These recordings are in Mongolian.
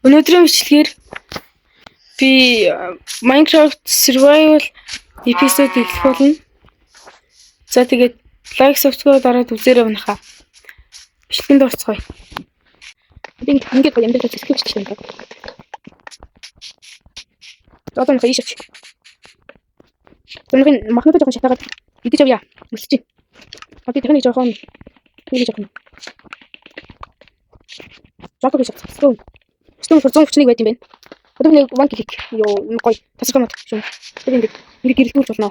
Өнөөдрийн бичлэгээр би Minecraft Survival эпизод эхлэх болно. За тэгээд лайк, subscribe дараад үзээрэй өнөхөө. Бичлэгэнд орцгоё. Би ингээд гоё амьдрал зэвсгэлж байна. За одоо нөхөө ийш очив. За нөхөө махнуудаа жоохон шатаагаад идэж авъя. Мөлч чинь. Одоо дахин нэг жоохон нэг жоохон. Жоохон гэж шатсан. Stone 131 байт юм байна. Одоо нэг one click ёо энэ гоё тасархай мод шүү. Тэр ингээд ингээд гэрэлтүүлж болно.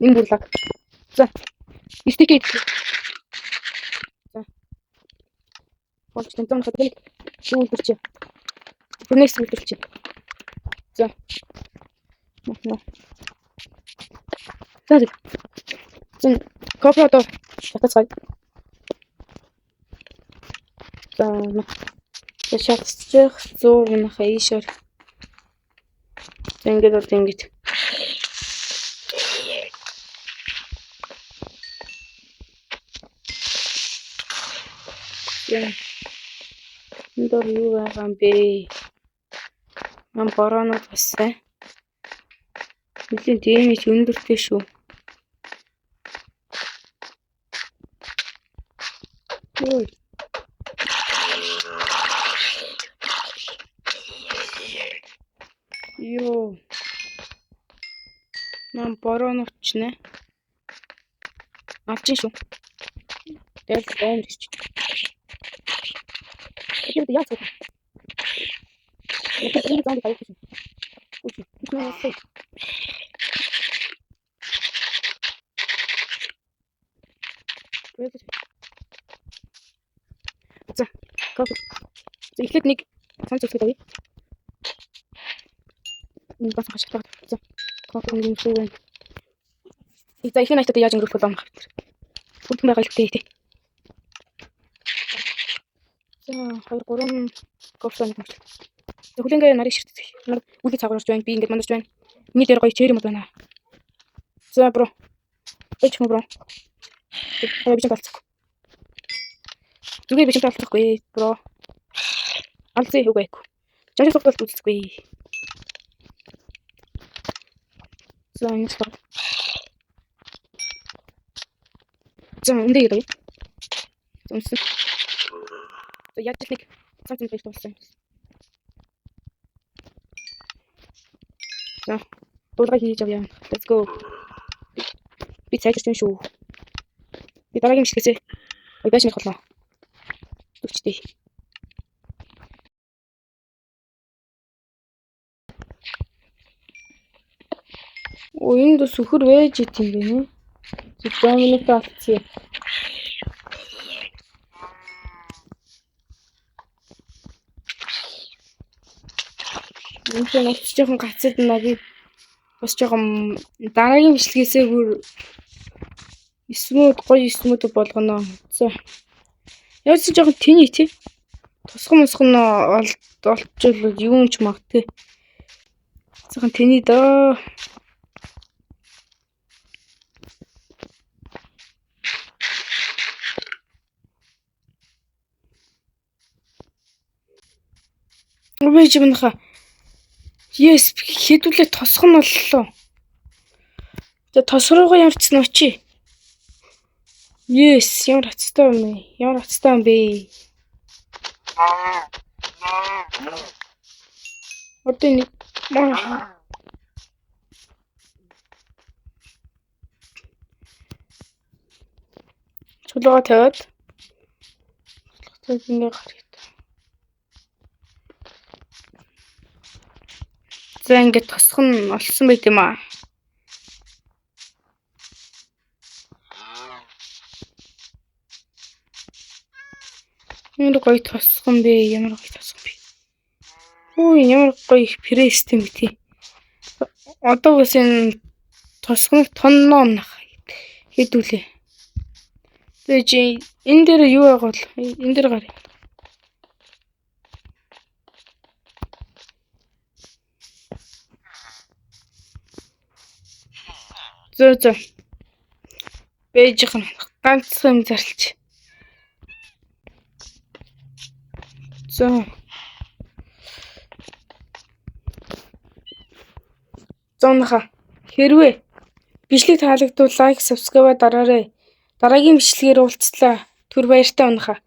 Энэ бүр лаг. За. Стик идэх. За. Болж тэнцэн хад нэг юу үлдэрч. Фурнес үлдэрч. За. За. За. Кофе одоо шатацгаая. За. Шатчих зуур нахаа ийшээр. За ингээд одоо ингээд. Энэ дор юу байгаа юм бэ? Ман бороонууд бас сайн. Нэлийн дэмэж өндөртэй шүү. Ой. Йоо. Ман бороонууд ч нэ. Алж шүү. Тэгэл бомж гэж. Тэр яаж вэ? Тэр зам баяр гэсэн. За, кофе. За, эхлээд нэг цанц үсгээд авъя. Нэг бас хашигтаад. За, кофе нэг юм шүү байна. За, эхний найтад яаж өнгөрөх вэ юм бэ? Бүтэн байгаа л тий. За, 2 3 кофе нэг юм. За, хүлэнгээ нарыг ширтдэг. Нар үлдээ цагаар орж байна. Би ингээд мандарч байна. Миний дээр гоё чэр юм байна. За, бро. Бич юм бро. Би ч талцахгүй. Зүгээр би ч талцахгүй, бро. Алзээ үгүй. Жажиг согтолт үзэхгүй. За, энэ стол. За, үндэ гэдэг. За, үнсэн. За, яаж л нэг цанц юм байж болсон. За, дуулга хийж авъя. Let's go. Би цайжирч байна шүү. Би дараагийн бичлэгээсээ ой байж мэх болно. Түгчтэй. Оо энд бас үхэр байж ит юм бэ нэ. Зүг доминотоо алдсан. Энд нь бас жоохон гацаад байна. Би бас жоохон дараагийн бичлэгээсээ бүр эсмүүд гоё эсмүүд болгоно. За. Яаж ч жоохон тэний тий. Тусган мусган олчвол юу ч магадгүй. Жоохон тэний дөө. Үгүй ч юмнхаа. Yes, хэдүүлээ тосгон боллоо. За тос руугаа ямар ч н очие. Yes, ямар хацтай юм бэ? Ямар хацтай юм бэ? Одоо нэг чулуугаа тавиад чулуугаа ингэ гарах. За ингээд тосгон олсон байт юм аа. Ямар гоё тосгон бэ? Ямар гоё тосгон бэ? Өө ямар гоё их пресс юм бэ тий. Одоо бас энэ тосгоног тонноо нах хэдүүлээ. Тэгээ чи энэ дээр юу байгаа бол энэ дээр гарыг. Зөө зөө. Бэжийнх нь ганцхан юм зарлж. За. За, унаха. Хэрвээ бичлэг таалагдвал like, subscribe дараарай. Дараагийн бичлэгээр уулзлаа. Түр баяртай, унаха.